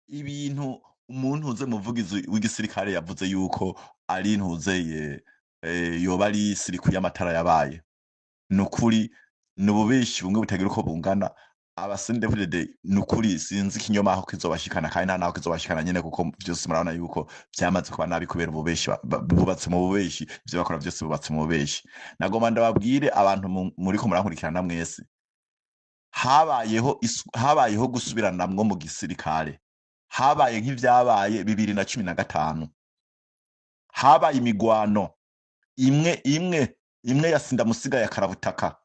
Ibintu umuntu uze muvugizi w'igisirikare yavuze yuko ari ntuzeye yoba ari siriku y'amatara yabaye, nukuri ni ububeshi bumwe butagira uko bungana. Aba CNDD-FDD nukuri sinzi ikinyoma aho kizobashikana, kandi nta naho kizobashikana nyene, kuko vyose murabona yuko vyamaze kuba nabi kubera ububeshi bubatse mu bubeshi. Ivyo bakora vyose bubatse mu bubeshi. Nagomba ndababwire abantu muriko murankurikirana mwese, habayeho gusubiranamwo mu gisirikare, habaye nk'ivyabaye 2015, habaye imigwano imwe imwe imwe ya sindamusiga ya karabutaka.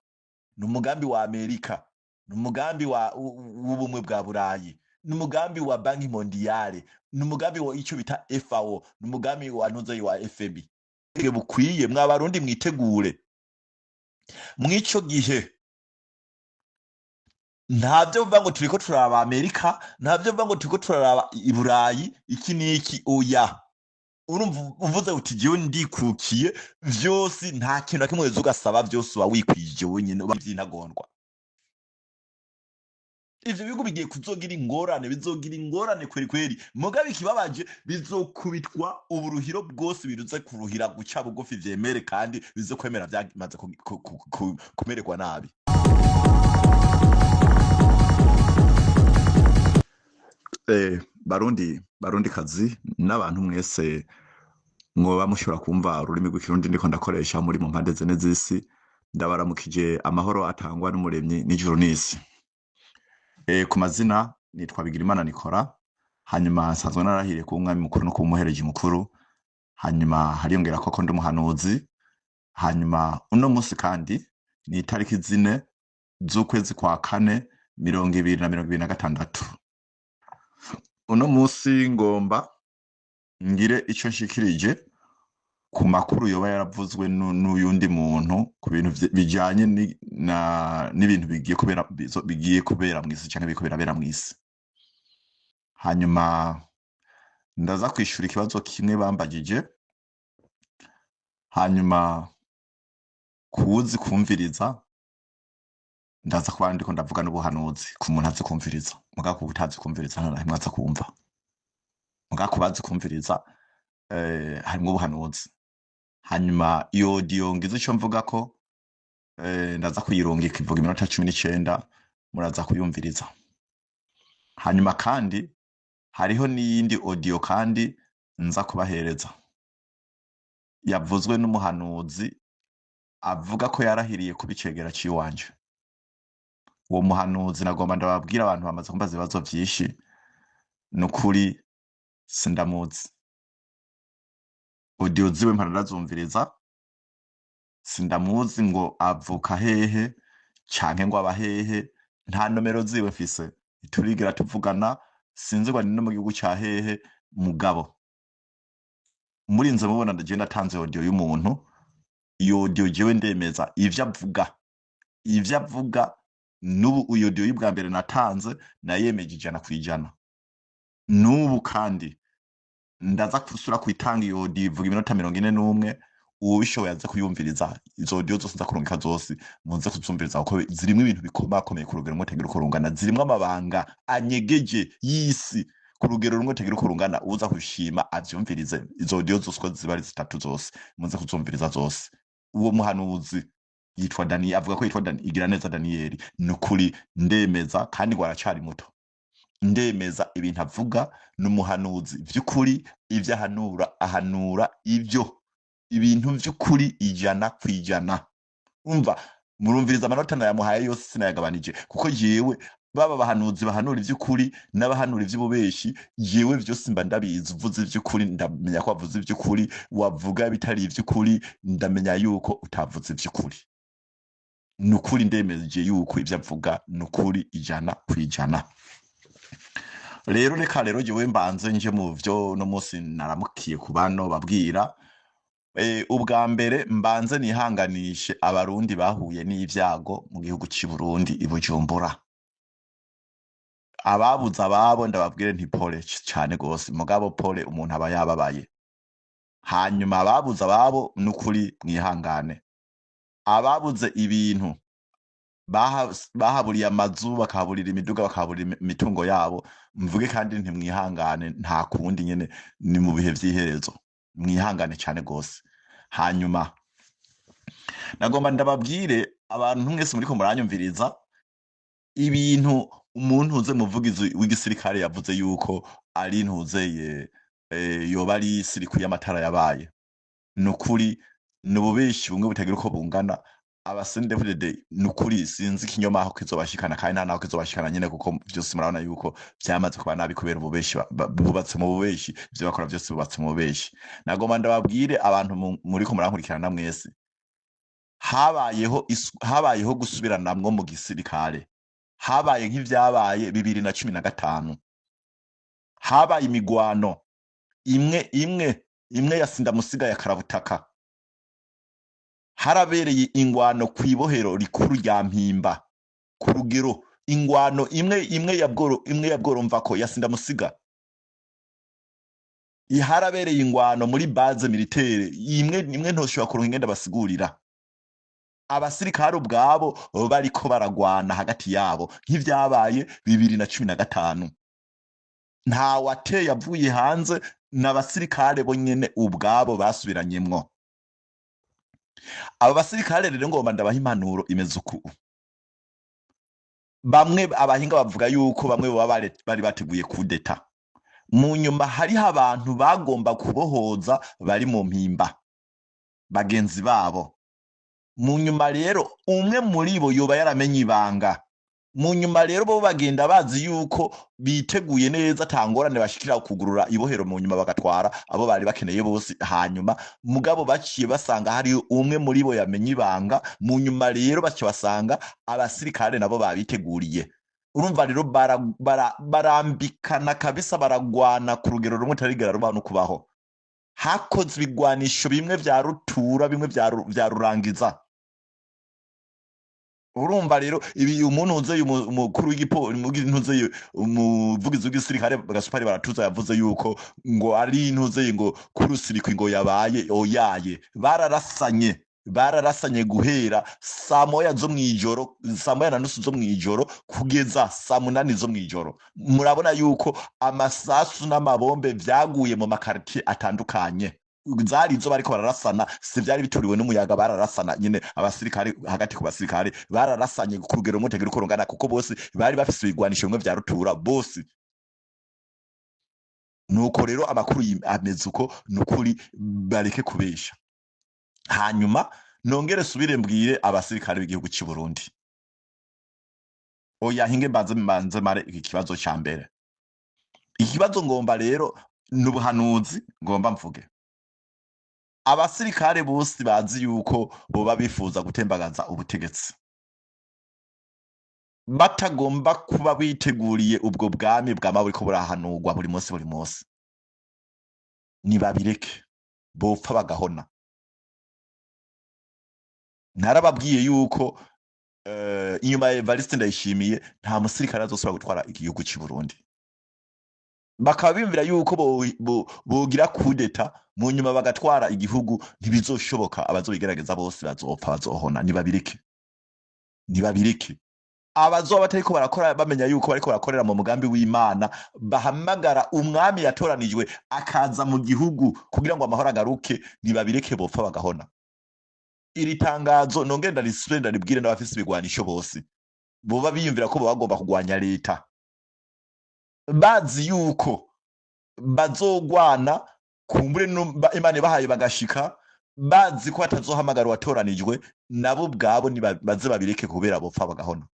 Ni umugambi wa Amerika, ni umugambi w'ubumwe bwa Burayi, ni umugambi wa Banque Mondiale, ni umugambi wa icyo bita FAO, ni umugambi wa ntuze wa FMI. Bukwiye mwa Barundi mwitegure mw'ico gihe. Ntabyo bivuga ngo turiko turaraba Amerika, ntabyo bivuga ngo turiko turaraba i Burayi iki n'iki. Oya, urumva uvuze uti jewe ndikukiye, vyose nta kintu na kimwe weza ugasaba, vyose uba wikwije wenyene, uba vyintagondwa. Ivyo bihugu bigiye kuzogira ingorane, bizogira ingorane kweri kweri. Mugabe ikibabaje, bizokubitwa uburuhiro bwose, biruze kuruhira guca bugufi vyemere, kandi bize kwemera vyamaze kumererwa nabi. Barundi, Barundi kazi n'abantu mwese mwoba mushobora kumva ururimi rw'Ikirundi ndiko ndakoresha muri mu mpande zine z'isi, ndabaramukije amahoro atangwa n'Umuremyi n'ijuru n'isi. Ku mazina nitwa Bigirimana Nikora, hanyuma nsanzwe narahiriye kuba umwami mukuru no kuba umuhereji mukuru, hanyuma hariyongera ko ndi umuhanuzi. Hanyuma uno munsi kandi ni itariki 4 z'ukwezi kwa kane 2026. Uno munsi ngomba ngire ico nshikirije ku makuru yoba yaravuzwe n'uyundi muntu ku bintu bijanye n'ibintu bigiye kubera, bigiye kubera mw'isi canke biriko birabera mw'isi. Hanyuma ndaza kwishura ikibazo kimwe bambagije, hanyuma kuwuzi kumviriza ndaza kuba ndiko ndavuga n'ubuhanuzi ku muntu azi kumviriza, mugabo ku utazi kumviriza nta na rimwe aza kumva. Mugabo ku bazi kumviriza harimwo ubuhanuzi. Hanyuma iyo audio ngize ico mvuga ko ndaza kuyirungika, ivuga iminota 19, muraza kuyumviriza. Hanyuma kandi hariho n'iyindi audio kandi nza kubahereza yavuzwe n'umuhanuzi avuga ko yarahiriye kuba icegera ciwanje. Uwo muhanuzi nagomba ndababwira, abantu bamaze kumbaza ibibazo vyinshi, nukuri sindamuzi. Audio ziwe mpora ndazumviriza, sindamuzi ngo avuka hehe canke ngo aba hehe, nta nomero ziwe mfise, ntiturigira tuvugana, sinzi ngo ari no mu gihugu ca hehe. Mugabo murinze mubona jewe natanze audio y'umuntu, iyo audio jewe ndemeza ivyo avuga, ivyo avuga n'ubu. Iyo audio y'ubwa mbere natanze nayemeje 100%. N'ubu kandi ndaza gusubira kuyitanga. Iyo audio ivuga iminota 41, uwubishoboye aze kuyumviriza. Izo audio zose nza kurungika zose muze kuzumviriza, kuko zirimwo ibintu bikomakomeye ku rugero rumwe rutagira uko rungana, zirimwo amabanga anyegeje y'isi ku rugero rumwe rutagira uko rungana. Uza kushima avyumvirize izo audio zose uko ziba ari zitatu zose, muze kuzumviriza zose. Uwo muhanuzi yitwa Daniel, avuga ko yitwa Igiraneza Daniel. Nukuri ndemeza, kandi ngo aracari muto, ndemeza ibintu avuga, n'umuhanuzi vy'ukuri. Ivyo ahanura, ahanura ivyo ibintu vy'ukuri 100%. Umva, murumviriza amanota nayamuhaye yose, sinayagabanije, kuko jewe baba bahanuzi bahanura ivy'ukuri n'abahanura ivy'ububeshi, jewe vyose mba ndabizi. Uvuze ivy'ukuri ndamenya ko wavuze ivy'ukuri, wavuga bitari ivy'ukuri ndamenya yuko utavuze ivy'ukuri. Nukuri ndemeje yuko ivyo avuga nukuri 100%. Rero reka rero jewe mbanze nje mu vyo no munsi naramukiye ku bano babwira. Ubwa mbere mbanze nihanganishe Abarundi bahuye n'ivyago mu gihugu c'i Burundi i Bujumbura. Ababuze ababo ndababwire nti pole cane gose, mugabo pole umuntu aba yababaye. Hanyuma ababuze ababo nukuri mwihangane. Ababuze ibintu Bahaburiye amazu, bakahaburira imiduga, bakahaburira imitungo yabo. Mvuge kandi ntimwihangane, nta kundi nyene, ni mu bihe vy'iherezo, mwihangane cyane gose. Hanyuma nagomba ndababwire abantu mwese muriko muranyumviriza ibintu umuntu uze muvugizi w'igisirikare yavuze yuko ari ntuzeye yoba ari siriku y'amatara yabaye. Nukuri ni ububeshi bumwe butagira uko bungana. Aba CNDD-FDD, nukuri sinzi ikinyoma aho kizobashikana, kandi nta naho kizobashikana nyene, kuko vyose murabona yuko vyamaze kuba nabi kubera ububeshi bubatse mu bubeshi. Ivyo bakora vyose bubatse mu bubeshi. Nagomba ndababwire abantu muriko murankurikirana mwese, habayeho gusubiranamwo mu gisirikare, habaye nk'ivyabaye 2015. Habaye imigwano imwe imwe imwe ya sindamusiga ya karabutaka. Harabereye ingwano kw'ibohero rikuru rya Mpimba ku rugero, ingwano imwe imwe ya bworo, imwe ya bworo mvako ya sindamusiga. Harabereye ingwano muri base militaire imwe imwe ntoshobora kuronka ingenda basigurira. Abasirikare ubwabo bariko baragwana hagati yabo nk'ivyabaye 2015. Nta wateye avuye hanze, n'abasirikare bo nyene ubwabo basubiranyemwo. Aba basirikare rero ngomba ndabaha impanuro imeze uku. Bamwe abahinga bavuga yuko bamwe baba bari bateguye kudeta. Mu nyuma hariho abantu bagomba kubohoza bari mu Mpimba bagenzi babo. Mu nyuma rero umwe muri bo yoba yaramenye ibanga. Mu nyuma rero bo bagenda bazi yuko biteguye neza, atangorane bashikira kugurura ibohero, mu nyuma bagatwara abo bari bakeneye bose. Hanyuma mugabo baciye basanga hari umwe muri bo yamenye ibanga. Mu nyuma rero baciye basanga abasirikare nabo babiteguriye. Urumva rero barambikana kabisa, baragwana ku rugero rumwe utarigera rubaho no kubaho. Hakozwe ibigwanisho bimwe vya rutura, bimwe vya rurangiza. Urumva rero ibi umuntu uzeye umukuru w'igipo ntuzeye umuvugizi w'igisirikare Gaspari Baratuza yavuze yuko ngo ari ntuzeye ngo kurusirikwi ngo yabaye oyaye. Bararasanye, bararasanye guhera saa moya zo mw'ijoro, saa moya na nusu zo mw'ijoro kugeza saa munani zo mw'ijoro. Murabona yuko amasasu n'amabombe vyaguye mu makartier atandukanye. Zari izo bariko bararasana, si vyari bituriwe n'umuyaga. Bararasana nyene abasirikare hagati ku basirikare, bararasanye ku rugero rumwe utagira uko rungana, kuko bose bari bafise ibigwanisho bimwe vya rutura bose. Nuko rero amakuru ameze uko, nukuri bareke kubesha. Hanyuma nongere subire mbwire abasirikare b'igihugu cy'u Burundi. Oya, hinge mbanze mare iki kibazo ca mbere. Ikibazo ngomba rero n'ubuhanuzi ngomba mvuge. Abasirikare bose bazi yuko boba bifuza gutembagaza ubutegetsi, batagomba kuba biteguriye ubwo bwami bwama buriko burahanurwa buri munsi buri munsi, nibabireke, bopfa bagahona. Narababwiye yuko inyuma ya Evariste Ndayishimiye nta musirikare azosubira gutwara igihugu cy'u Burundi. Bakaba bimvira yuko bogira kudeta mu nyuma bagatwara igihugu, ntibizoshoboka. Abazobigerageza bose bazopfa, bazohona. Nibabireke, nibabireke. Abazoba batariko barakora bamenya yuko bariko barakorera mu mugambi w'Imana, bahamagara umwami yatoranijwe akaza mu gihugu kugira ngo amahoro agaruke, nibabireke, bopfa bagahona. Iri tangazo nongere ndarisubire ndaribwire n'abafise ibigwanisho bose boba biyumvira ko boba bagomba kugwanya leta, bazi yuko bazogwana kumbure Imana ibahaye bagashika, bazi ko batazohamagara uwatoranijwe, nabo ubwabo baze babireke, kubera bopfa bagahona.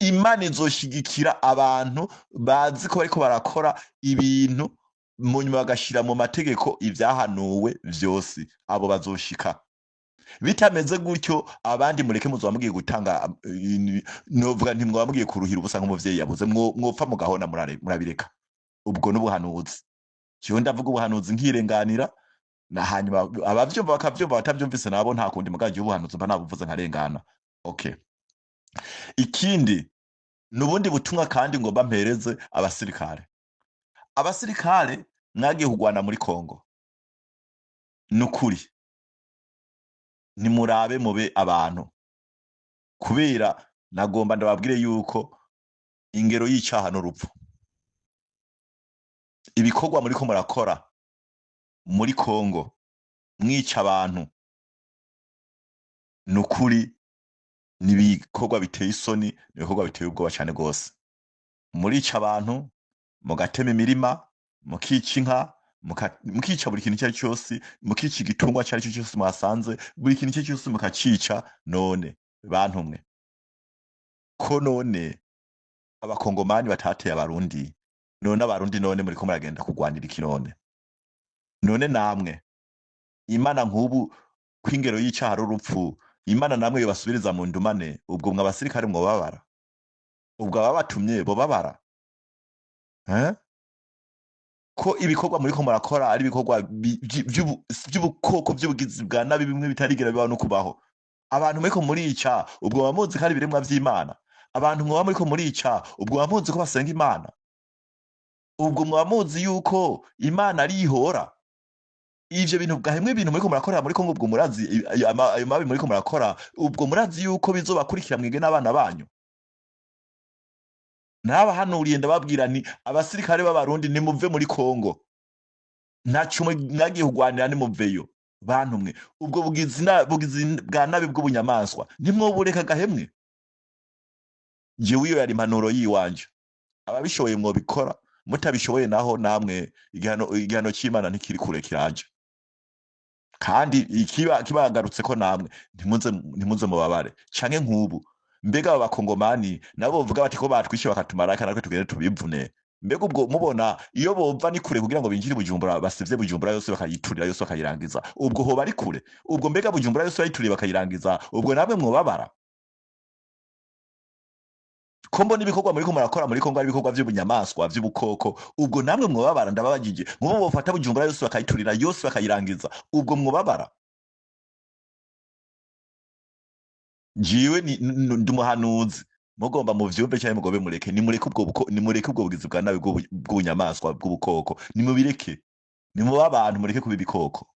Imana izoshigikira abantu bazi ko bariko barakora ibintu, mu nyuma bagashira mu mategeko ivyahanuwe vyose, abo bazoshika. Bitameze gutyo, abandi mureke, muzoba mugiye gutanga novuga nti mwaba mugiye kuruhira ubusa nk'umuvyeyi yabuze, mwopfa mugahona. Murabireka. Ubwo n'ubuhanuzi, jewe ndavuga ubuhanuzi nkirenganira, na hanyuma abavyumva bakavyumva, batavyumvise nabo nta kundi. Mugabo ubuhanuzi mba nabuvuze nkarengana. Okay, ikindi nubundi butumwa kandi ngomba mpereze abasirikare. Abasirikare mwagiye kugwana muri Kongo, nukuri nimurabe mube abantu. Kubera nagomba ndababwire yuko ingero y'icaha n'urupfu. Ibikorwa muriko murakora muri Kongo mwica abantu, nukuri nibikorwa biteye isoni, nibikorwa biteye ubwoba cane gose. Murica abantu, mugatema imirima, mukica inka, mukica buri kintu icyo ari cyo cyose, mukica igitungwa icyo ari cyo cyose muhasanze, buri kintu icyo ari cyo cyose mukacica. None bantu mwe, ko none abakongomani batateye abarundi, none abarundi none muriko muragenda kurwanira iki none? None namwe Imana nk'ubu kw'ingero y'icaha ari urupfu, Imana namwe yobasubiriza mu ndumane, ubwo mwe abasirikare mwobabara? Ubwo ababatumye bobabara? Eh? Ko ibikorwa muriko murakora ari ibikorwa by'ubukoko, by'ubugizi bwa nabi, bimwe bitarigera bibaho no kubaho. Abantu muriko murica, ubwo muba muzi ko ari ibiremwa vy'Imana? Abantu mwoba muriko murica, ubwo muba muzi ko basenga Imana? Ubwo muba muzi yuko Imana ari ihora ivyo bintu bwahemwe? Ibintu muriko murakorera muri Kongo, ubwo murazi ayo mabi muriko murakora? Ubwo murazi yuko bizobakurikira mwige n'abana banyu? Nabahanuriye, ndababwira nti abasirikare b'abarundi nimuve muri Kongo, ntaco mwagiye kurwanira, nimuveyo. Bantu mwe, ubwo bugizi bwa nabi bw'ubunyamaswa ntimwobureka gahemwe. Jewe iyo yari impanuro yiwanje. Ababishoboye mwobikora, mutabishoboye naho namwe igihano c'Imana ntikiri kure, kiraje. Kandi ikiba kibagarutse ko namwe ntimuze mubabare. Canke nk'ubu mbega aba bakongomani nabo bavuga bati ko batwishe bakatumara, natwe tugende tubivune. Mbega ubwo mubona iyo bova ni kure kugira ngo binjire Bujumbura, basivye Bujumbura yose, bakayiturira yose, bakayirangiza? Ubwo hoba ari kure? Ubwo mbega Bujumbura yose bayituriye bakayirangiza, ubwo namwe mwobabara? Ko mbona ibikorwa muriko murakora muri Kongo ari ibikorwa vy'ubunyamaswa, vy'ubukoko, ubwo namwe mwobabara? Ndababajije, mubo bofata Bujumbura yose bakayiturira yose bakayirangiza, ubwo mwobabara? Jiwe ndi umuhanuzi, mugomba muvyumve canke mugobe mureke. Nimureke ubwo nimureke ubwo bugizi bwa nabi bw'ubunyamaswa, bw'ubukoko, nimubireke. Nimube abantu, mureke kuba ibikoko.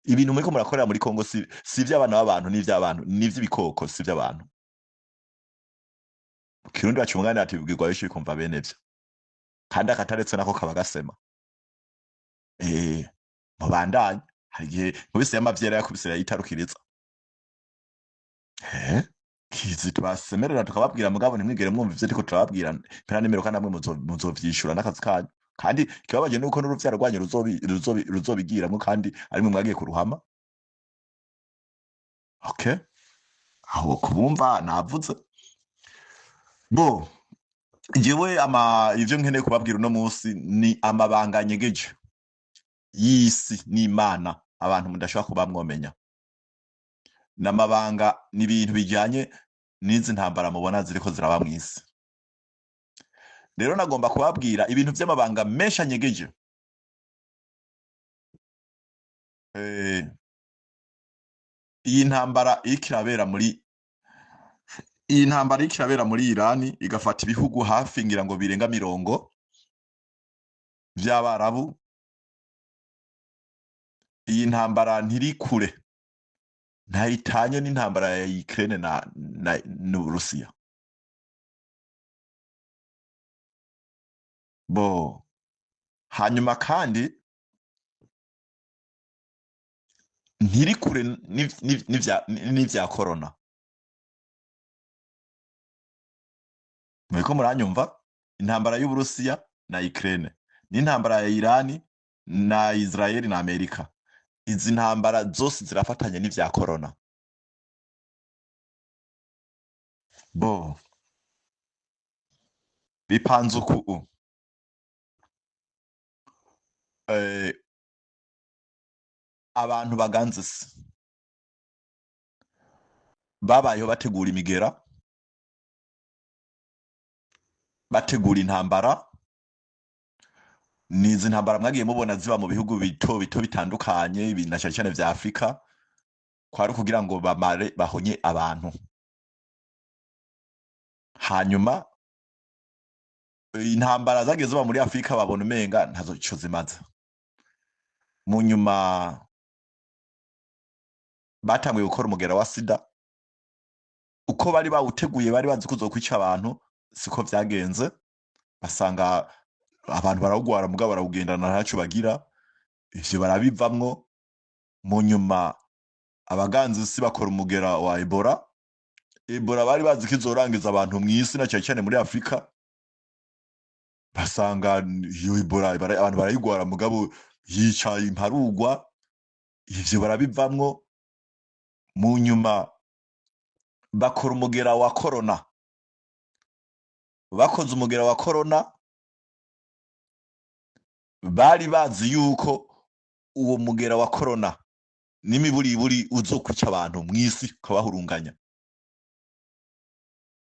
Ibintu muriko murakorera muri Kongo si ivy'abana b'abantu, ni ivy'abantu, ni ivy'ibikoko, si ivy'abantu. Mu Kirundi baca umugani ati bibwirwa benshi bikumva bene vyo, kandi akataretse nako kaba gasema. Mubandanye, hari igihe nkubise y'amavyera yakubise yayitarukiriza. Kizi tubasemerera tukababwira, mugabo ntimwigere mwumva ivyo turiko turababwira. Mpera n'imperuka namwe muzovyishura n'akazi kanyu. Kandi ikibabaje nuko n'uruvyaro rwanyu ruzobigiramwo, kandi arimwe mwagiye kuruhama. Okay, aho kubumva navuze bo jewe ama ivyo nkeneye kubabwira uno munsi ni amabanga nyegeje y'isi n'Imana abantu mudashobora kuba mwomenya. N'amabanga ni ibintu bijyanye n'izi ntambara mubona ziriko ziraba mw'isi. Rero nagomba kubabwira ibintu vy'amabanga menshi anyegeje. Iyi ntambara iriko irabera muri, iyi ntambara iriko irabera muri Irani, igafata ibihugu hafi ngira ngo birenga mirongo vy'Abarabu. Iyi ntambara ntiri kure, ntayitanye n'intambara ya Ukraine na n'Uburusiya. Bo hanyuma kandi ntiri kure n'ivya corona. Muriko muranyumva? Intambara y'Uburusiya na Ukraine n'intambara ya Irani na Israel na Amerika, izi ntambara zose zirafatanye n'ivya corona. Bo bipanze uku. Abantu baganze isi babayeho bategura imigera, bategura intambara. Nizi ntambara mwagiye mubona ziba mu bihugu bito bito bitandukanye, ibi na cyane cyane vya Afrika, kwari kugira ngo bamare bahonye abantu. Hanyuma intambara zagiye ziba muri Afrika babona umenga ntazo ico zimaze. Mu nyuma batanguye gukora umugera wa sida. Uko bari bawuteguye, bari bazi ko uzokwica abantu, siko vyagenze. Basanga abantu barawugwara, mugabo barawugendana, ntaco bagira. Ivyo barabivamwo. Mu nyuma abaganzi isi bakora umugera wa Ebola. Ebola bari bazi ko izorangiza abantu mw'isi, na cane cane muri Afrika. Basanga iyo Ebola abantu barayigwara, mugabo yica imparugwa. Ivyo barabivamwo. Mu nyuma bakora umugera wa corona. Bakoze umugera wa corona, bari bazi yuko uwo mugera wa corona n'imiburiburi uzokwica abantu mw'isi, ukabahurunganya.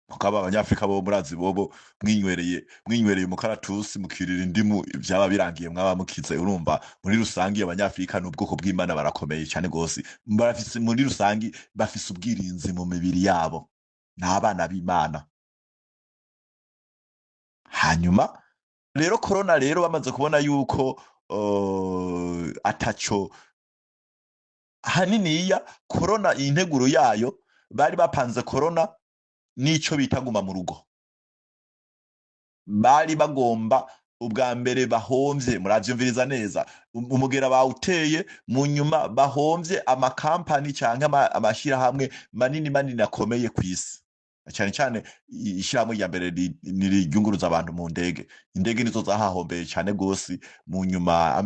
Mugabo Abanyafrika bo murazi, bobo mwinywereye umukaratusi, mukirira indimu, vyaba birangiye, mwaba mukize. Urumva, muri rusangi Abanyafrika n'ubwoko bw'Imana, barakomeye cyane gose. Barafise, muri rusangi bafise ubwirinzi mu mibiri yabo, ni abana b'Imana. Hanyuma rero corona rero, bamaze kubona yuko ataco haniniya corona, integuro yayo bari bapanze corona n'ico bita guma mu rugo. Bari bagomba ubwa mbere bahomvye, muravyumviriza neza, umugera bawuteye, mu nyuma bahomvye amakampani canke amashirahamwe manini manini akomeye kw'isi, cyane cyane ishirahamwe rya mbere ni riryunguruza abantu mu ndege. Indege nizo zahahombeye cyane gose. Mu nyuma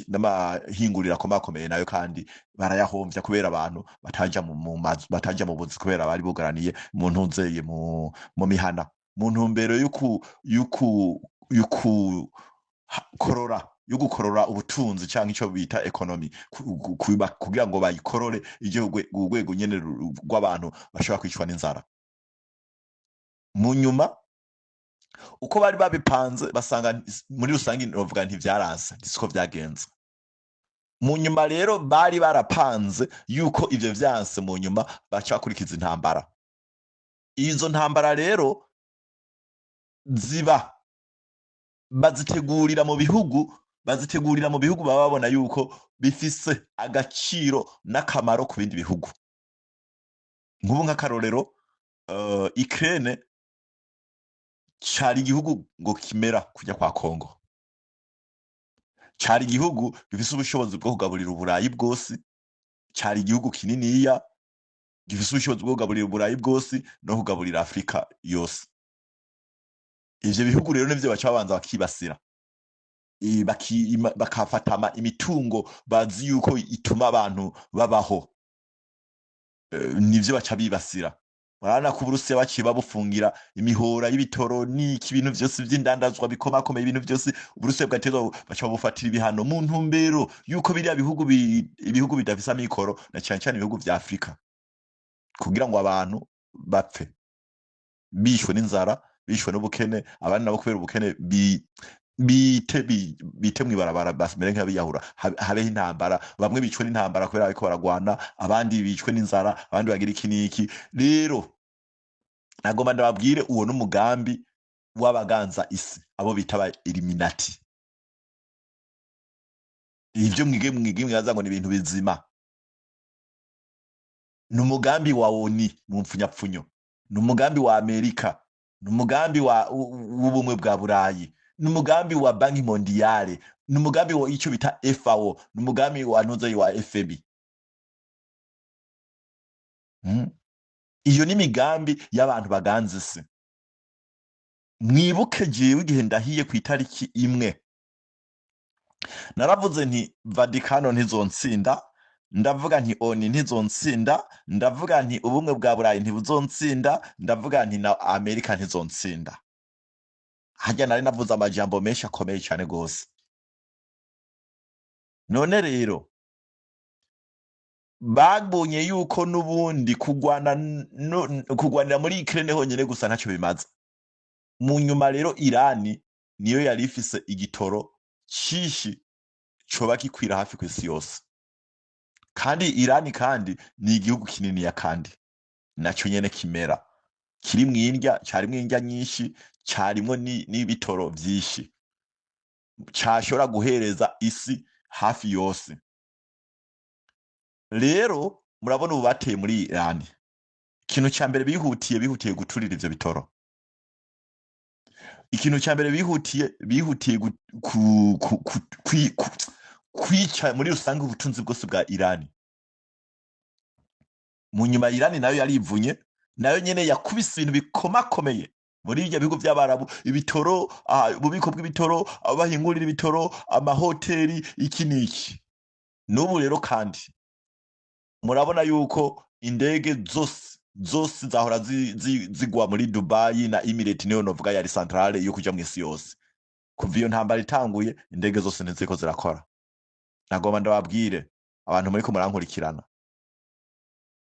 n'amahinguriro akomakomeye nayo kandi barayahomvya, kubera abantu bataja mu mazu, bataja mu buzi, kubera bari bugaraniye mu ntuzeye, mu mihana, mu ntumbero yuku korora, yo gukorora ubutunzi canke ico bita economy, kugira ngo bayikorore ije urwego nyene rw'abantu bashobora kwicwa n'inzara. Mu nyuma uko bari babipanze, basanga muri rusange novuga ntivyaranse, siko vyagenze. Mu nyuma rero bari barapanze yuko ivyo vyanse, mu nyuma baca bakurikiza intambara. Izo ntambara rero ziba bazitegurira mu bihugu baba babona yuko bifise agaciro n'akamaro ku bindi bihugu. Nk'ubu nk'akarorero, Ukraine cari igihugu ngo kimera kujya kwa Kongo, cari igihugu gifise ubushobozi bwo kugaburira Uburayi bwose, cari igihugu kininiya gifise ubushobozi bwo kugaburira Uburayi bwose no kugaburira Afrika yose. Ivyo bihugu rero nivyo baca babanza bakibasira, bakafata imitungo bazi yuko ituma abantu babaho. Nivyo baca bibasira. Urabona ko Uburusiya baciye babufungira imihora y'ibitoro n'iki, ibintu vyose vy'indandazwa bikomakomeye, ibintu vyose Uburusiya bwatezwa, baca babufatira ibihano mu ntumbero yuko biriya bihugu ibihugu bidafise amikoro, na cane cane ibihugu vya Afrika, kugira ngo abantu bapfe bishwe n'inzara, bishwe n'ubukene, abandi nabo kubera ubukene bite mw'ibarabara, bamere nk'abiyahura, habeho intambara, bamwe bicwe n'intambara kubera bariko baragwana, abandi bicwe n'inzara, abandi bagira iki n'iki. Rero nagomba ndababwire, uwo n'umugambi w'abaganza isi, abo bita aba Illuminati. Ivyo mwige mwibaza ngo ni ibintu bizima, ni umugambi wa ONU mu mpfunyapfunyo, ni umugambi wa Amerika, ni umugambi w'Ubumwe bwa Burayi, ni umugambi wa Banque Mondiale, ni umugambi wa icyo bita FAO, ni umugambi wa ntuze wa FMI. Iyo ni imigambi y'abantu baganza isi. Mwibuke jewe igihe ndahiye ku itariki 1, naravuze nti Vatikano ntizonsinda, ndavuga nti ONU ntizonsinda, ndavuga nti Ubumwe bwa Burayi ntibuzonsinda, ndavuga nti na Amerika ntizonsinda. Harya nari navuze amajambo menshi akomeye cyane gose. None rero babonye yuko n'ubundi kugwana no, kugwanira muri Ukraine honyine gusa ntacyo bimaze. Mu nyuma rero Irani niyo yari ifise igitoro cishi coba gikwira hafi kw'isi yose, kandi Irani kandi ni igihugu kininiya, kandi naco nyene kimera kirimwo indya, carimwo indya nyinshi, carimwo n'ibitoro vyinshi, cashobora guhereza isi hafi yose. Rero murabona ubu bateye muri Irani. Ikintu ca mbere bihutiye guturira ivyo bitoro. Ikintu ca mbere bihutiye kwica muri rusange ubutunzi bwose bwa Irani. Mu nyuma Irani nayo yarivunye, nayo nyene yakubise ibintu bikomakomeye muri ibyo bihugu by'Abarabu, ibitoro, ububiko bw'ibitoro, aho bahingurira ibitoro, amahoteli, iki n'iki. N'ubu rero kandi murabona yuko indege zose zose zahora zigwa muri Dubai na Emirate, niyo novuga yari centrale yo kuja mw'isi yose. Kuva iyo ntambara itanguye, indege zose ntiziriko zirakora. Nagomba ndababwire abantu muriko murankurikirana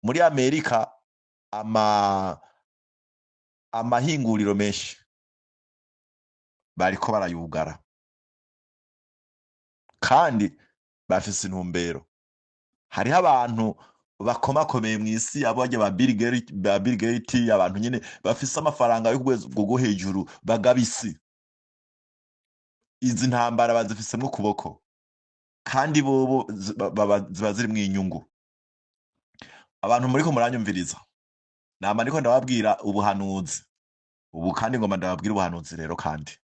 muri Amerika, amahinguriro menshi bariko barayugara kandi bafise intumbero. Hariho abantu bakomakomeye mw'isi, abo barya ba Bill Gates, ba Bill Gates, abantu nyene bafise amafaranga yo ku rwego rwo hejuru, bagaba isi. Izi ntambara bazifisemwo ukuboko kandi bobo ziba zirimwo inyungu. Abantu muriko muranyumviriza, nama ndiko ndababwira ubuhanuzi ubu, kandi ngomba ndababwira ubuhanuzi rero. Kandi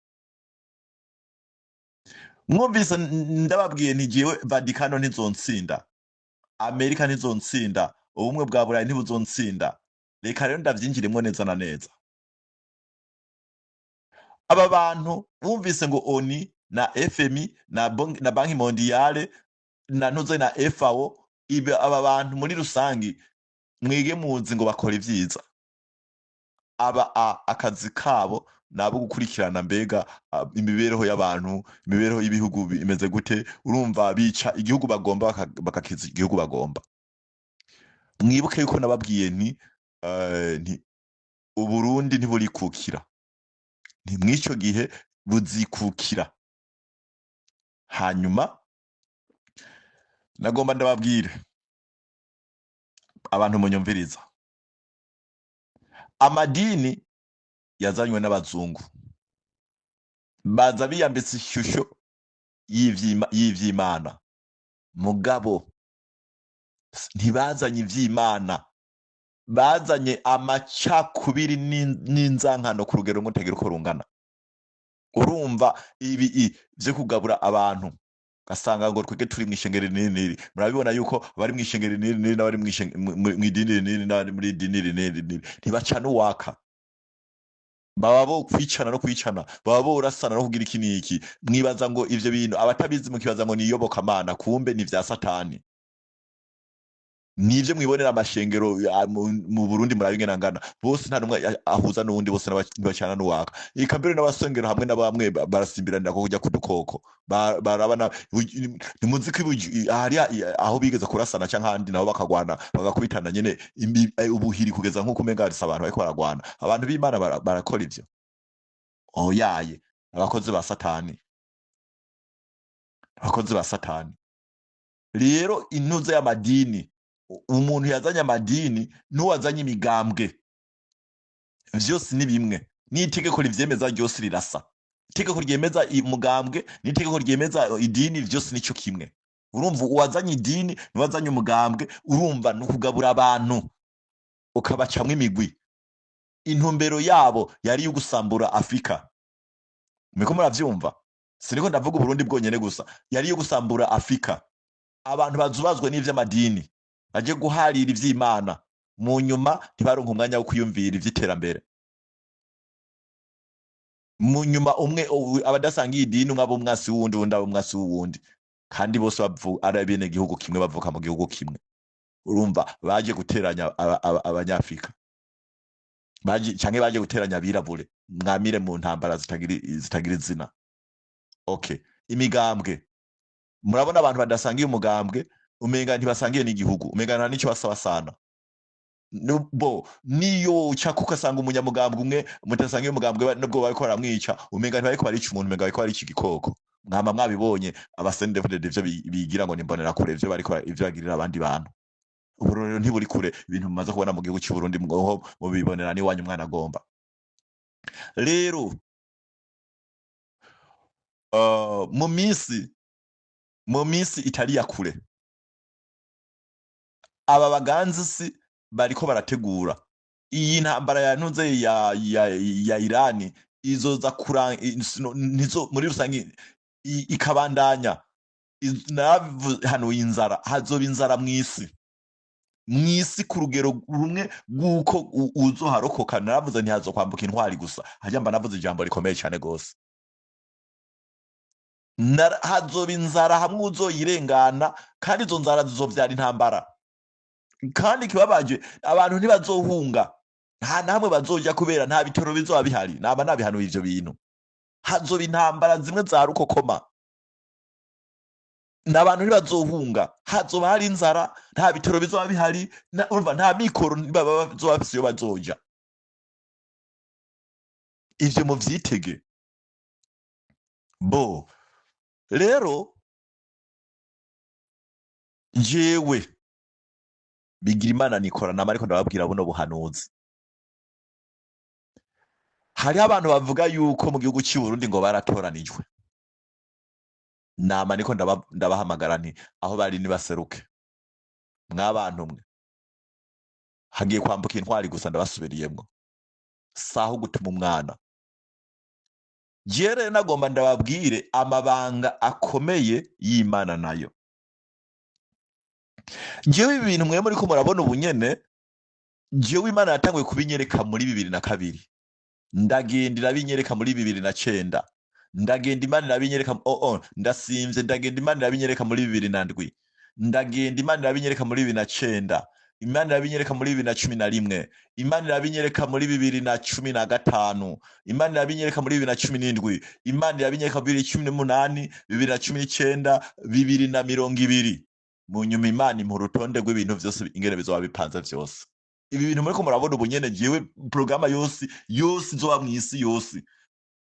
mwumvise ndababwiye nti jewe Vatikano ntizonsinda, Amerika ntizonsinda, Ubumwe bwa Burayi ntibuzonsinda. Reka rero ndavyinjiremwo neza na neza. Aba bantu bumvise ngo ONU na FMI na Banque Mondiale na ntuze na FAO, ibi aba bantu muri rusangi mwige muzi ngo bakora ivyiza. Aba akazi kabo nabo gukurikirana mbega imibereho y'abantu, imibereho y'ibihugu imeze gute. Urumva bica igihugu bagomba, bakakiza igihugu bagomba. Mwibuke yuko nababwiye nti Uburundi ntiburikukira, nti mw'ico gihe buzikukira. Hanyuma nagomba ndababwire abantu munyumviriza, amadini yazanywe n'abazungu, baza biyambitse ishusho y'ivy'Imana, mugabo ntibazanye ivy'Imana, bazanye amacakubiri n'inzankano ku rugero rumwe rutagira uko rungana. Urumva ibi vyo kugabura abantu, ugasanga ngo twebwe turi mw'ishengero rinini niri. Murabibona yuko abari mw'ishengero rinini niri n'abari mw'idini rinini n'abari muri idini rinini rinini ntibacana uwaka, baba bo kwicana no kwicana, baba borasana no kugira iki n'iki. Mwibaza ngo ivyo bintu abatabizi mukibaza ngo ni iyobokamana, kumbe ni vya Satani. Nivyo mwibonera amashengero mu Burundi, murabe ingene angana bose, nta numwe ahuza n'uwundi, bose ntibacana n'uwaka. Eka mbere n'abasengero hamwe na bamwe barasimbiranira ko kujya kudukoko. Barabana ntimuzi ko hari aho bigeze kurasana canke ahandi nabo bakagwana, bagakubitana nyene ubuhiri kugeza nk'uko umenga harisa abantu bariko baragwana. Abantu b'Imana barakora ivyo? Oyaye, abakozi ba Satani, abakozi ba Satani. Rero intuze y'amadini, umuntu yazanye amadini n'uwazanye imigambwe, vyose ni bimwe, n'itegeko rivyemeza ryose rirasa. Itegeko ryemeza umugambwe n'itegeko ryemeza idini vyose nico kimwe. Urumva uwazanye idini n'uwazanye umugambwe, urumva ni ukugabura abantu ukabacamwo imigwi. Intumbero yabo yari iyo gusambura Afurika. Muriko muravyumva? Siniko ndavuga Uburundi bwonyene gusa, yari iyo gusambura Afurika. Abantu bazubazwe n'ivy'amadini, baje guharira ivy'Imana, mu nyuma ntibaronke umwanya wo kwiyumvira ivy'iterambere. Mu nyuma umwe abadasangiye idini, umwe aba umwasi w'uwundi, uwundi aba umwasi w'uwundi, kandi bose ari bene gihugu kimwe, bavuka mu gihugu kimwe. Urumva baje guteranya Abanyafrika, baje canke baje guteranya abirabure, mwamire mu ntambara zitagira izina. Okay, imigambwe, murabona abantu badasangiye umugambwe umenga ntibasangiye n'igihugu, umenga nta nico basabasana. Bo niyo uca kuko asanga umunyamugambwe umwe mudasangiye umugambwe, nubwo bariko baramwica umenga ntibariko barica umuntu, umenga bariko barica igikoko. Mwama mwabibonye aba CNDD-FDD ivyo bigira ngo nimbonera kure, ivyo bariko ivyo bagirira abandi bantu. Ubu rero ntiburi kure, ibintu mumaze kubona mu gihugu cy'u Burundi mwoho mubibonera n'iwanyu mwana agomba. Rero mu minsi itari ya kure, aba baganzi si bariko barategura. Iyi ntambara ya ntuze ya Irani izoza nizo muri rusange ikabandanya. Narahanuye inzara, hazoba inzara mw'isi, mw'isi ku rugero rumwe rw'uko uzoharokoka. Naravuze ntihazokwambuka intwari gusa. Hajya mba navuze ijambo rikomeye cyane gose. Hazoba inzara hamwe uzoyirengana, kandi izo nzara zizovyara intambara. Kandi ikibabaje, abantu ntibazohunga, nta na hamwe bazoja kubera nta bitoro bizoba bihari. Naba nabihanuye ivyo bintu. Hazoba intambara zimwe za rukokoma, n'abantu ntibazohunga, hazoba hari inzara, nta bitoro bizoba bihari, urumva nta mikoro bazoba bafise iyo bazoja. Ivyo muvyitege. Bo rero jewe Bigirimana Nikora nama ariko ndababwira buno buhanuzi. Hariho abantu bavuga yuko mu gihugu cy'u Burundi ngo baratoranijwe. Nama niko ndabahamagara nti aho bari nibaseruke. Mwabantu mwe, hagiye kwambuka intwari gusa, ndabasubiriyemwo, saho gutuma umwana. Jewe rero nagomba ndababwire amabanga akomeye y'Imana nayo. Jewe ibi bintu mwe muriko murabona ubu nyene, jewe Imana yatanguye kubinyereka muri 2002, ndagenda irabinyereka muri 2009, ndagenda Imana irabinyereka, oh, ndasimvye, ndagenda Imana irabinyereka muri 2007, ndagenda Imana irabinyereka muri 2009, Imana irabinyereka muri 2011, Imana irabinyereka muri 2015, Imana irabinyereka muri 2017, Imana irabinyereka muri 2018, 2019, 2020. Mu nyuma Imana impa urutonde rw'ibintu vyose ingene bizoba bipanze vyose. Ibi bintu muriko murabona ubu nyene, jewe porogaramu yose yose izoba mw'isi yose.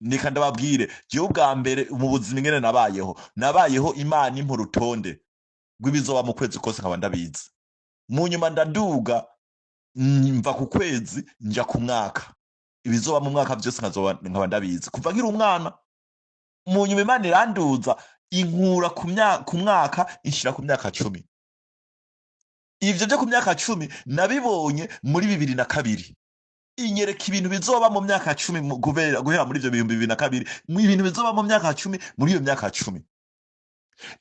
Nika ndababwire, jewe ubwa mbere mu buzima ingene nabayeho, nabayeho Imana impa urutonde rw'ibizoba mu kwezi kose nkaba ndabizi. Mu nyuma ndaduga, mva ku kwezi nja ku mwaka, ibizoba mu mwaka vyose nkaba ndabizi kuva nkiri umwana. Mu nyuma Imana iranduza, inkura ku mwaka inshira ku myaka 10. Ivyo vyo ku myaka 10 nabibonye muri 2002. Inyereka ibintu bizoba mu myaka 10 guhera muri ivyo 2002, mu ibintu bizoba mu myaka 10, muri iyo myaka 10.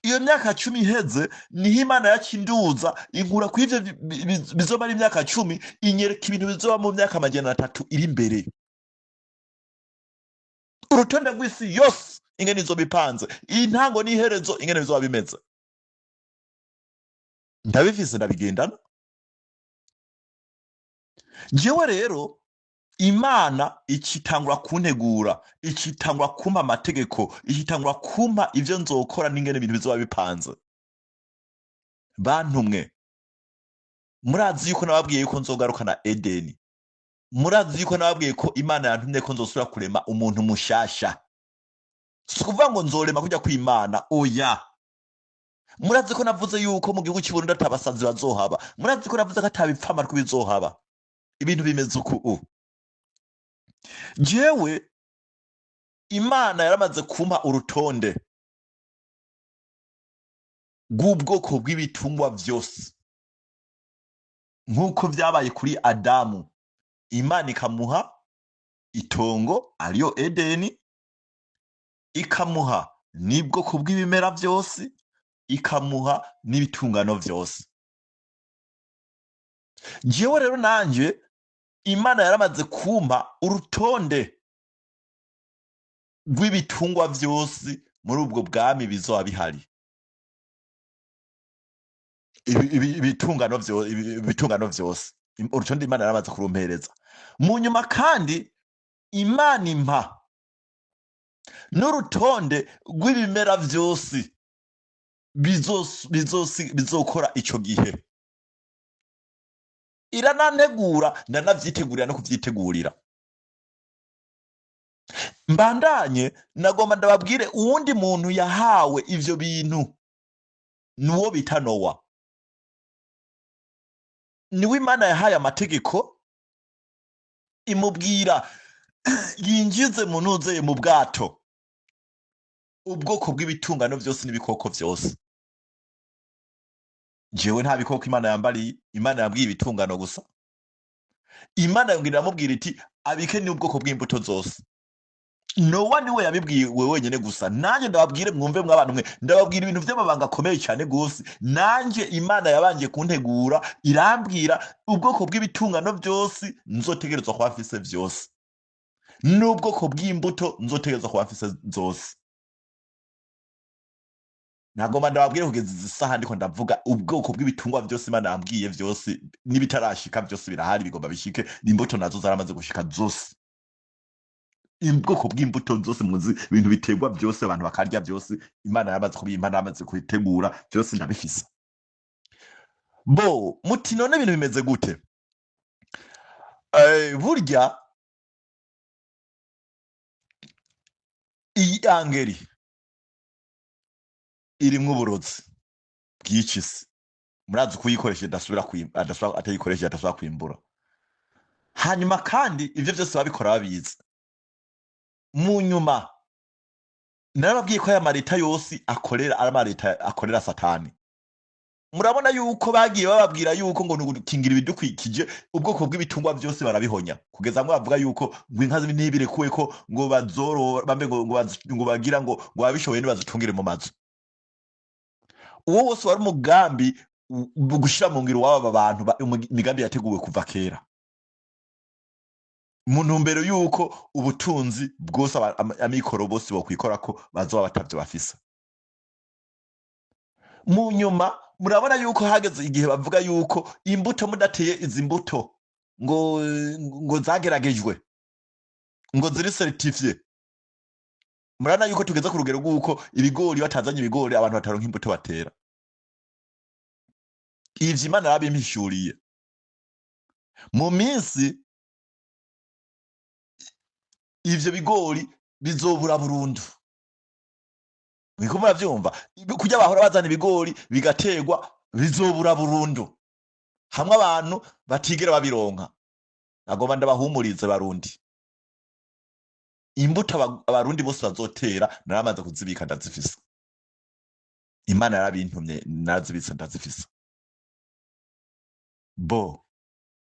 Iyo myaka 10 iheze, niho Imana yakinduza, inkura ku ivyo bizoba ari imyaka 10, inyereka ibintu bizoba mu myaka 300 iri imbere, urutonde rw'isi yose ingene izoba ipanze, intango n'iherezo ingene bizoba bimeze. Ndabifise, ndabigendana. Jewe rero Imana ikitangura kuntegura, ikitangura kumpa amategeko, ikitangura kumpa ivyo nzokora n'ingene ibintu bizoba bipanze. Bantumwe, murazi yuko nababwiye yuko nzogarukana Edeni. Murazi yuko nababwiye ko Imana yantumye ko nzosubira kurema umuntu mushasha. Si ukuvuga ngo nzorema kujya kw'Imana, oya. Murazi ko navuze yuko mu gihugu cy'u Burundi atabasazi bazohaba. Murazi ko navuze ko atabipfamatwi bizohaba. Ibintu bimeze uku u. Jewe Imana yaramaze kumpa urutonde rw'ubwoko bw'ibitungwa vyose, nk'uko vyabaye kuri Adamu. Imana ikamuha itongo ariyo Edeni, ikamuha n'ubwoko bw'ibimera vyose, ikamuha n'ibitungano vyose. Jewe rero nanje Imana yaramaze kumpa urutonde rw'ibitungwa vyose muri ubwo bwami bizoba bihari. Ibitungano vyose, urutonde Imana yaramaze kurumpereza. Mu nyuma kandi Imana impa n'urutonde rw'ibimera vyose bizokora ico gihe. Iranantegura, ndanavyitegurira no kuvyitegurira. Mbandanye, nagomba ndababwire uwundi muntu yahawe ivyo bintu, nuwo bita Nowa. Niwe Imana yahaye amategeko, imubwira yinjize mu ntuzeye mu bwato ubwoko bw'ibitungano vyose n'ibikoko vyose. Jewe nta bikoko Imana yambariye, Imana yambwiye ibitungano gusa. Imana yongera iramubwira iti abike n'ubwoko bw'imbuto zose. Nowa niwe yabibwiwe wenyine gusa. Nanjye ndababwire mwumve mw'abantu mwe, ndababwira ibintu by'amabanga akomeye cyane gose. Nanjye Imana yabanje kuntegura irambwira ubwoko bw'ibitungano byose nzotegerezwa kuba mfise byose, n'ubwoko bw'imbuto nzotegerezwa kuba mfise zose. Nagomba ndababwire kugeza izi saha ndiko ndavuga ubwoko bw'ibitungwa byose Imana yambwiye byose, n'ibitarashika byose birahari, bigomba bishike. Imbuto nazo zaramaze gushika zose, ubwoko bw'imbuto zose muzi, ibintu biterwa byose abantu bakarya byose, Imana yamaze kubimpa, yamaze kubitegura byose, ndabifise. Bo muti none ibintu bimeze gute? Burya iyi angeri irimwo uburozi bw'iki se, murazi kuyikoresha idasubira adasubira, atayikoresha adasubira kwimbura. Hanyuma kandi ivyo byose babikora babizi. Mu nyuma narababwiye ko aya mareta yose akorera ari amareta akorera Satani. Murabona yuko bagiye bababwira yuko ngo nugukingira ibidukikije, ubwoko bw'ibitungwa byose barabihonya, kugeza mwe bavuga yuko ngo inka ntibirekuwe ko ngo bazorora bambe ngo bagira ngo babishoboye ntibazitungire mu mazu. Uwo wose wari umugambi gushira mu ngiro w'aba bantu, imigambi yateguwe kuva kera mu ntumbero yuko ubutunzi bwose amikoro bose bokwikora ko bazoba batavyo bafise. Mu nyuma murabona yuko hageze igihe bavuga yuko imbuto mudateye izi mbuto ngo zageragejwe ngo ziri certifié. Murabona yuko tugeze ku rugero rw'uko ibigori batazanye ibigori abantu bataronka imbuto batera. Ivyo Imana yarabimpishuriye mu minsi ivyo bigori bizobura burundu. Muriko muravyumva? Kurya bahora bazana ibigori bigaterwa bizobura burundu, hamwe abantu batigera babironka. Nagomba ndabahumurize Barundi, imbuto Abarundi bose bazotera naramaze kuzibika, ndazifise. Imana yarabintumye, narazibitse, ndazifise. Bo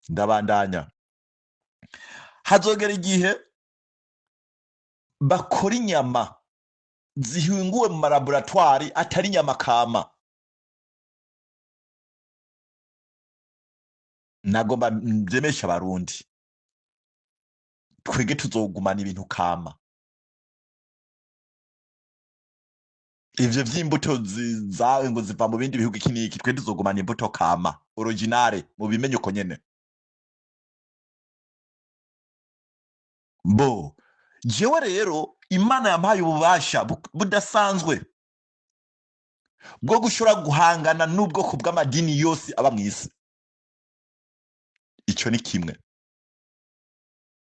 ndabandanya, hazogera igihe bakora inyama zihinguwe mu malaboratwari atari inyama kama. Nagomba ndemesha Abarundi, twege tuzogumana ibintu kama. Ivyo vy'imbuto zawe ngo ziva mu bindi bihugu iki n'iki, twe tuzogumana imbuto kama originale, mubimenye uko nyene. Bo jewe rero Imana yampaye ububasha budasanzwe bwo gushobora guhangana n'ubwoko bw'amadini yose aba mw'isi. Ico ni kimwe.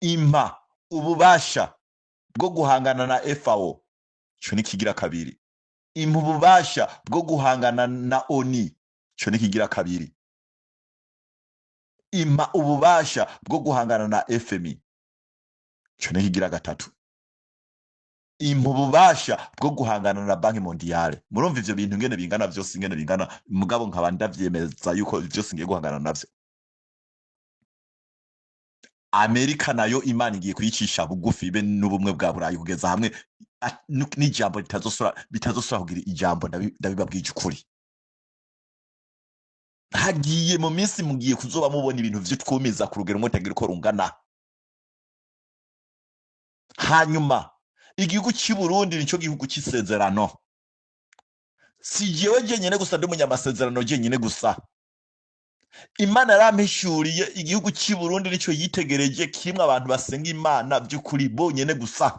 Impa ububasha bwo guhangana na FAO, ico ni kigira kabiri. Impa ububasha bwo guhangana na ONU, ico ni kigira kabiri. Impa ububasha bwo guhangana na FMI, ico ni kigira gatatu. Impa ububasha bwo guhangana na Banki Mondiale. Murumva ivyo bintu ingene bingana vyose, ingene bingana, mugabo nkaba ndavyemeza yuko vyose ngiye guhangana navyo. Amerika nayo Imana igiye kuyicisha bugufi be n'ubumwe bwa Burayi, kugeza hamwe n'ijambo bitazosora kugira ijambo. Ndabibabwije ukuri, hagiye mu minsi mugiye kuzoba mubona ibintu vy'utwumiza ku rugero mutagira uko rungana. Hanyuma igihugu cy'i Burundi nico gihugu cy'isezerano. Si jewe jenyine gusa ndi umunyamasezerano jenyine gusa. Imana yarampishuriye igihugu cy'i Burundi nico yitegereje kimwe abantu basenga Imana by'ukuri bonyene gusa.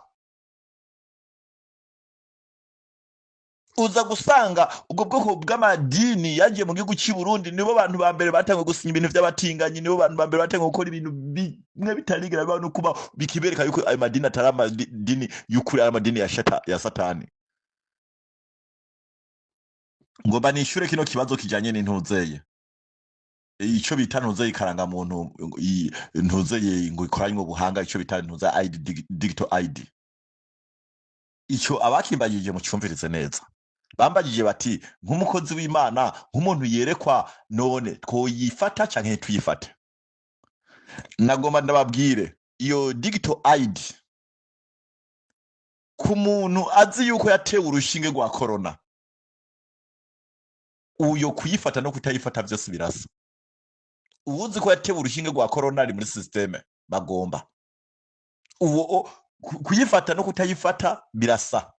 Uza gusanga ubwo bwoko bw'amadini yagiye mu gihugu cy'i Burundi nibo bantu ba mbere batangiye gusinya ibintu by'abatinganyi, nibo bantu ba mbere batangiye gukora ibintu bimwe bitarigera bibaho no kuba, bikibereka yuko ayo madini atari amadini y'ukuri, ari amadini ya Satani. Ngomba nishure kino kibazo kijanye n'intuzeye, ico bita ntuzeye ikarangamuntu, ntuzeye ngo ikoranywe ubuhanga, ico bita ntuze ID, digital ID. Ico abakimbagije mucumvirize neza. Bambagije bati nk'umukozi w'Imana, nk'umuntu yerekwa, none twoyifata canke ntituyifate? Nagomba ndababwire iyo digital ID ku muntu azi yuko yatewe urushinge rwa corona, uyo kuyifata no kutayifata vyose birasa. Uwuzi ko yatewe urushinge rwa corona ari muri système bagomba uwo kuyifata no kutayifata birasa.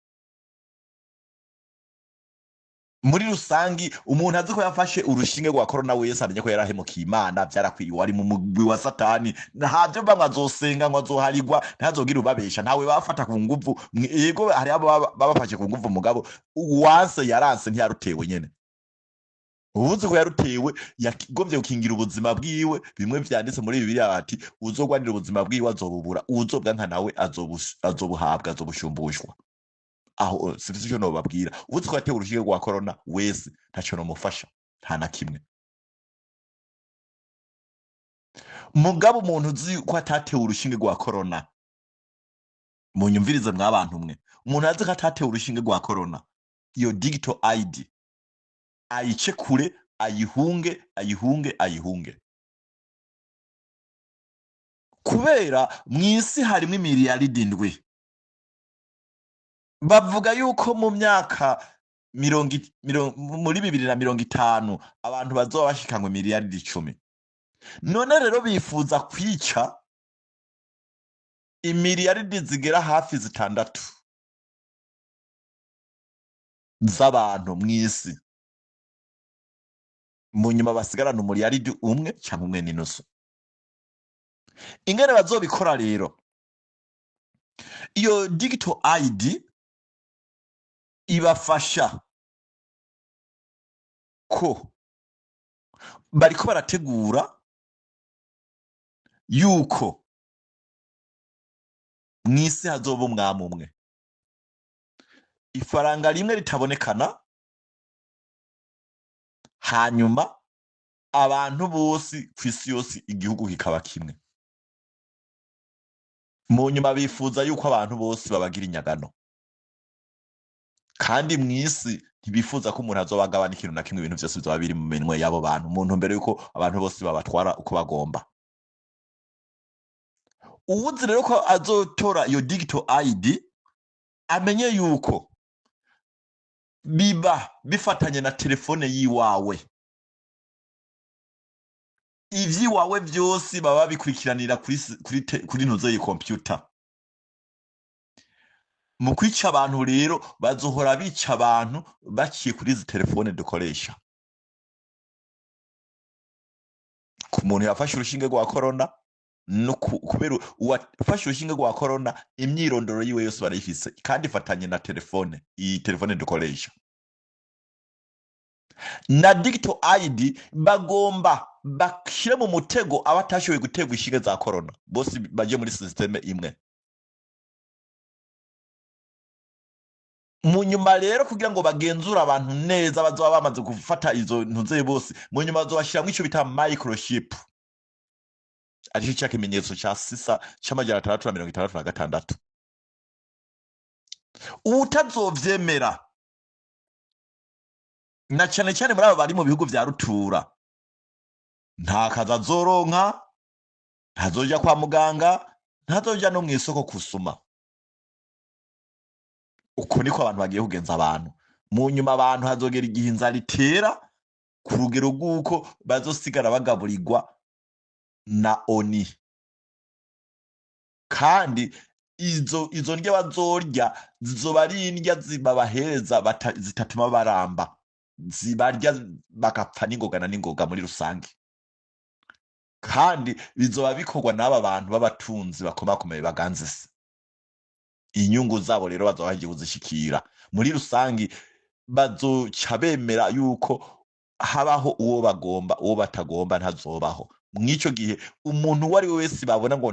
Muri rusangi umuntu azi ko yafashe urushinge rwa corona wese amenye ko yarahemukiye Imana, vyarakwiye, wari mu mugwi wa Satani. Ntavyo bamwe azosenga ngo azoharigwa, ntazogira ubabesha, ntawe bafata ku nguvu. Yego hari abo babafashe ku nguvu, mugabo uwanse yaranse ntiyarutewe nyene. Ubuzi ko yarutewe yagombye gukingira ubuzima bwiwe. Bimwe vyanditse muri Bibiliya bati uzogwanira ubuzima bwiwe azobubura, uzobwanka nawe azobuhabwa, azobushumbushwa. Aho sivyo ico nobabwira. Ubuzi ko yatewe urushinge rwa corona wese ntaco nomufasha, nta na kimwe. Mugabo umuntu uzi ko atatewe urushinge rwa corona, munyumvirize mwabantu mwe, umuntu azi ko atatewe urushinge rwa corona, iyo digital ID ayice kure, ayihunge, ayihunge, ayihunge. Kubera mw'isi harimwo imiliyaridi 7. Bavuga yuko mu myaka muri 2050 abantu bazoba bashikanywe miliyaridi 10. None rero bifuza kwica imiliyaridi zigera hafi 6 z'abantu mw'isi, mu nyuma basigarana umuliyaridi umwe cyangwa umwe n'inusu. Ingene bazobikora rero, iyo digital ID ibafasha ko bariko barategura yuko mw'isi hazoba umwami umwe, ifaranga rimwe ritabonekana, hanyuma abantu bose kw'isi yose igihugu kikaba kimwe. Mu nyuma bifuza yuko abantu bose babagira inyagano, kandi mw'isi ntibifuza ko umuntu azobagabana ikintu na kimwe, ibintu vyose bizoba biri mu minwe y'abo bantu, mu ntumbero yuko abantu bose babatwara uko bagomba. Uwuzi rero ko azotora iyo digital ID amenye yuko biba bifatanye na telefone yiwawe, ivyiwawe vyose baba bikurikiranira kuri ntuzo iyi computer. Mu kwica abantu rero bazohora bica abantu baciye kuri izi telefone dukoresha. Ku muntu yafashe urushinge rwa corona, no kubera uwafashe urushinge rwa corona imyirondoro yiwe yose barayifise, kandi ifatanye na telefone, iyi telefone dukoresha. Na digital ID bagomba bashyire mu mutego abatashoboye gutegwa inshinge za corona, bose baje muri systeme imwe. Mu nyuma rero kugira ngo bagenzure abantu neza bazoba bamaze gufata izo ntuze bose, mu nyuma bazobashiramwo ico bita microchip, arico ca kimenyetso ca sisa c'amajana atandatu na mirongo itandatu na gatandatu. Uwutazovyemera, na cane cane muri abo bari mu bihugu vya rutura, nta kazi azoronka, ntazoja kwa muganga, ntazoja no mw'isoko kusuma. Uko niko abantu bagiye kugenza abantu. Mu nyuma abantu hazogera igihe inzara itera ku rugero rw'uko bazosigara bagaburirwa na ONU, kandi izo ndya bazorya zizoba ari indya zibabahereza zitatuma baramba, zibarya bagapfa n'ingoga na n'ingoga muri rusange. Kandi bizoba bikorwa n'aba bantu b'abatunzi bakomakomeye baganze se. Inyungu zabo rero bazoba bagiye kuzishikira muri rusange, bazoca bemera yuko habaho uwo bagomba, uwo batagomba ntazobaho. Mw'ico gihe umuntu uwo ari we wese babona ngo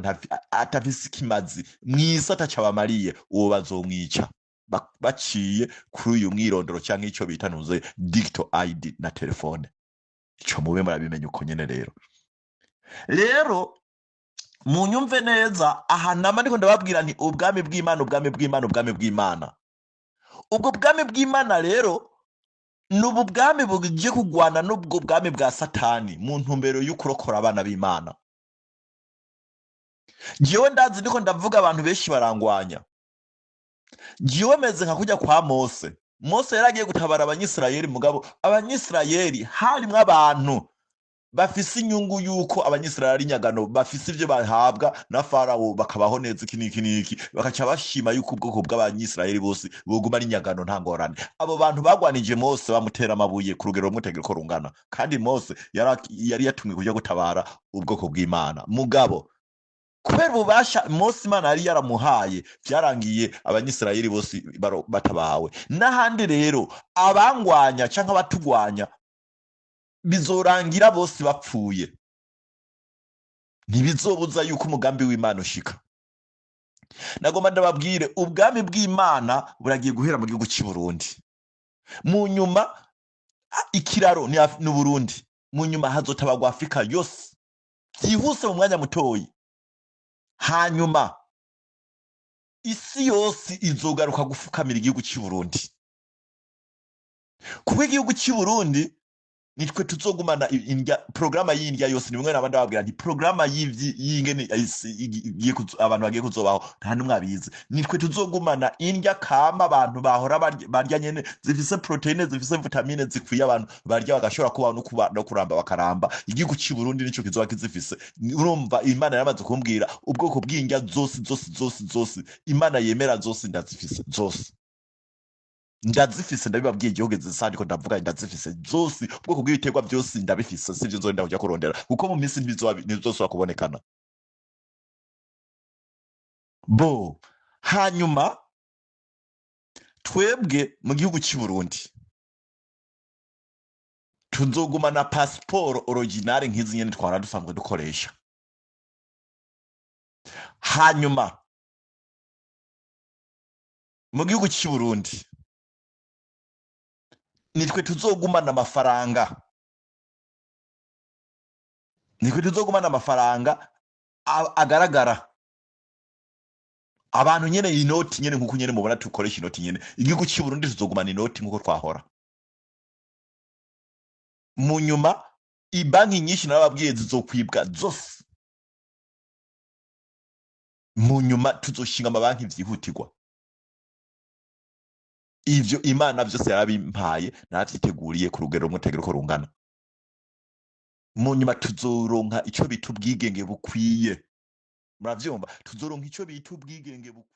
atafise ikimazi mw'isi ataco abamariye, uwo bazomwica baciye kuri uyu mwirondoro canke ico bita ntuze digital ID na telefone. Ico mube murabimenya uko nyene rero. Rero munyumve neza, aha nama ndiko ndababwira nti ubwami bw'Imana, ubwami bw'Imana, ubwami bw'Imana. Ubwo bwami bw'Imana rero ni ubu bwami bugiye kugwana n'ubwo bwami bwa Satani mu ntumbero yo kurokora abana b'Imana. Jewe ndazi ndiko ndavuga, abantu benshi barangwanya. Jewe meze nka kujya kwa Mose. Mose yaragiye gutabara Abanyisirayeli, mugabo Abanyisirayeli harimwo abantu bafise inyungu yuko Abanyisirayeli ari inyagano, bafise ivyo bahabwa na Farawo, bakabaho neza, iki n'iki n'iki, bakaca bashima yuko ubwoko bw'Abanyisirayeli bose boguma ari inyagano, nta ngorane. Abo bantu bagwanije Mose, bamutera amabuye ku rugero rumwe utagira uko rungana, kandi Mose yari yatumwe kuja gutabara ubwoko bw'Imana. Mugabo kubera ububasha Mose Imana yari yaramuhaye, vyarangiye Abanyisirayeli bose batabawe. N'ahandi rero abangwanya canke abatugwanya bizorangira bose bapfuye, ntibizobuza yuko umugambi w'Imana ushika. Nagomba ndababwire, ubwami bw'Imana buragiye guhera mu gihugu cy'i Burundi. Mu nyuma ikiraro ni Burundi. Mu nyuma hazotabagwa Afrika yose byihuse mu mwanya mutoyi. Hanyuma isi yose izogaruka gufukamira igihugu cy'i Burundi, kuko igihugu cy'i Burundi nitwe tuzogumana indya, porogaramu y'indya yose. Ni bimwe nabandi babwira nti porogaramu y'ingene isi abantu bagiye kuzobaho, nta n'umwe abizi. Nitwe tuzogumana indya kama abantu bahora barya nyene, zifise protéine, zifise vitamine zikwiye, abantu barya bagashobora kubaho no kuramba bakaramba. Igihugu cy'i Burundi nico kizoba kizifise. Urumva, Imana yaramaze kumbwira ubwoko bw'indya zose zose zose zose Imana yemera, zose ndazifise, zose ndazifise. Ndabibabwiye, igihugu zisa ndiko ndavuga, ndazifise zose. Ubwoko bw'ibiterwa byose ndabifise, sivyo nzorinda kuja kurondera, kuko mu minsi ntibizosubira kubonekana bo. Hanyuma twebwe mu gihugu cy'i Burundi tuzogumana pasiporo originale nk'izi nyene twara dusanzwe dukoresha. Hanyuma mu gihugu cy'i Burundi nitwe tuzogumana amafaranga, nitwe tuzogumana amafaranga agaragara abantu nyene, inoti nyene nkuko nyene mubona tukoresha inoti nyene. Igihugu cy'i Burundi tuzogumana inoti nkuko twahora. Mu nyuma ibanki nyinshi narababwiye zizokwibwa zose. Mu nyuma tuzoshinga amabanki vyihutirwa. Ivyo Imana vyose yarabimpaye, naravyiteguriye ku rugero rumwe utagira uko rungana. Mu nyuma tuzoronka ico bita ubwigenge bukwiye. Muravyumva, tuzoronka ico bita ubwigenge bukwiye.